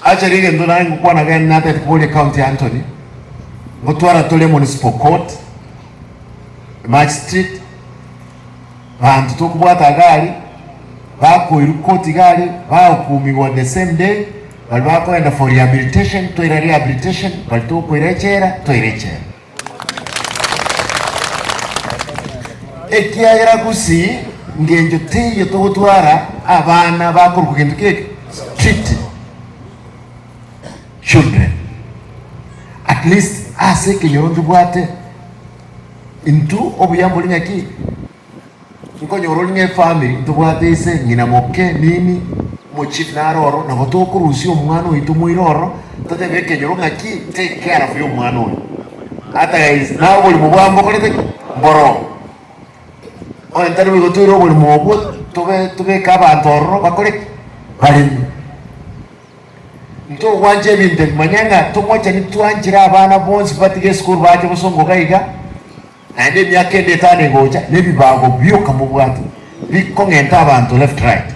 Actually egento nare ngokwana iga natagete koboria county Anthony, ngotwara tore municipal court, magistrate, banto tokobwata iga aria, bakoirwa court iga aria, bagokumigwa the same day, baria bakoenda for rehabilitation twaira rehabilitation, baria tokoira echela twaira echela. Ekiagera gusii ngencho teiyo togotwara abana bakorokwa gento keke street children. At least ase ekenyoro ntobwate intwe obuya mbori ng'aki Nkonyora ore nefamiri ntobwate ise, ng'ina moke, nini, omochief nare ororo, nabo tokorusia omwana oito moire ororo, totebe ekenyoro ng'aki take care of y'omwana oyo. Otherwise naye oborimo bwao mbokorete ki? Mboroo. Onye tari boigo toire oborimo obwo tobe tobeke abanto ororo bakore ki? Bareme. Ntogwancha ebinto ebi, manya ng'a tomochani twanchire abana bonsi batige esukuru bache bosongo iga iga. Naende emiaka ende etano egocha, nebibago bioka mobwate bikong'enta abanto left right.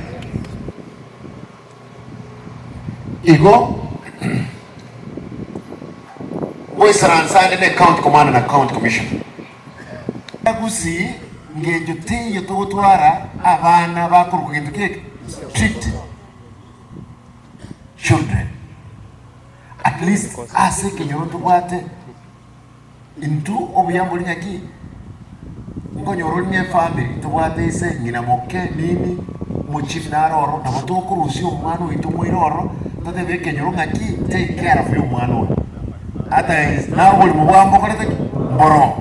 Igo ngoisaransa ande ne county commander na county commissioner. Gusii ngencho teiyo togotwara abana bakorokwa gento keke street children. At least ase ekenyoro ntobwate. Intwe obuya mbori ng'aki? Nkonyora ore nefamiri tobwate ise, ng'ina moke, nini, omochief nare ororo, nabo tokorusia omwana oito moire ororo, totebe ekenyoro ng'aki take care of y'omwana oyo. Otherwise naye oborimo bwao mbokorete ki? Mboroo.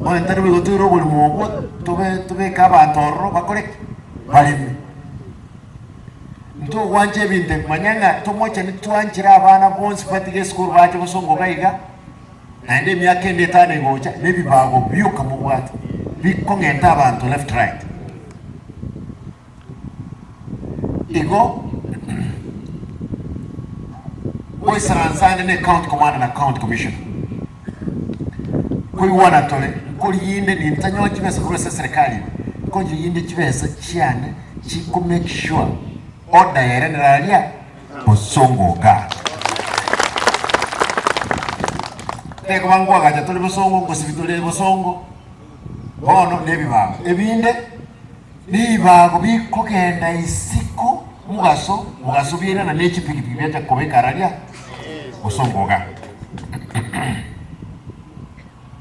Onye tari boigo toire oborimo obwo tobe tobeke abanto ororo bakore ki? Bareme. Ntogwancha ebinto ebi, manya ng'a tomochani twanchire abana bonsi batige esukuru bache bosongo iga iga, naende emiaka ende etano egocha, na ebibago bioka mobwate bikong'enta abanto left right. Igo ngoisaransa ande ne county commander na county commissioner, nkoigwana tore, nkoriginde nintanyora chibesa korwa ase eserekari ime, nkoriginde chibesa chiane. Chiko make sure order ere neraria bosongo igaa. Tekoba nkoagacha tore bosongo ngosibi tore bosongo bono nebibago ebinde ribago bikogenda isiko mogaso mogaso biairana ne chipikipiki biacha kobeka araria bosongo igaa.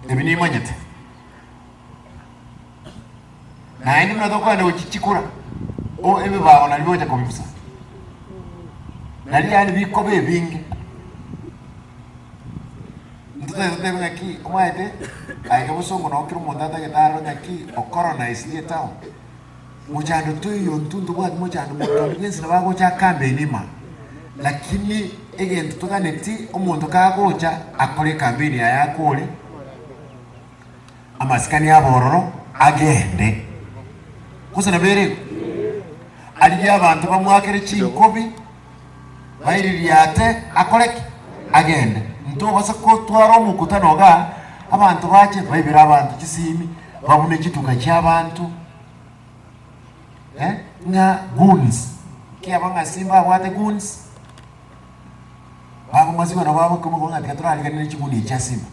Ebi nimanyete. Naende buna tokogenda gochia chikura, o ebibago nario bigocha kobibisa, nario yaani bikoba ebinge. Ntotagete totebe ng'aki, omanyete, aiga bosongo noo kera omonto atagete arore ng'aki ocolonized etown. Mochando toiyo intwe ntobwati mochando monto onde bwensi nabo agocha acampaign ime aa, lakini egento toganeti omonto kagocha akore ecampaign yaye akore. Amasikani abororo agende. Gose nabo ere igo? Arigie abanto bamwakere chinkobi, baiririate, akore ki? Agende. Ntobasa kotwara omokutano igaa, abanto bache baibere abanto chisimi, babune chituka chi'abanto, eh, ng'a goons. Kiaba ng'a Simba abwate goons, bagomasiwa nabo abakoma ng'a tiga torariganere chiguni echi chia Simba.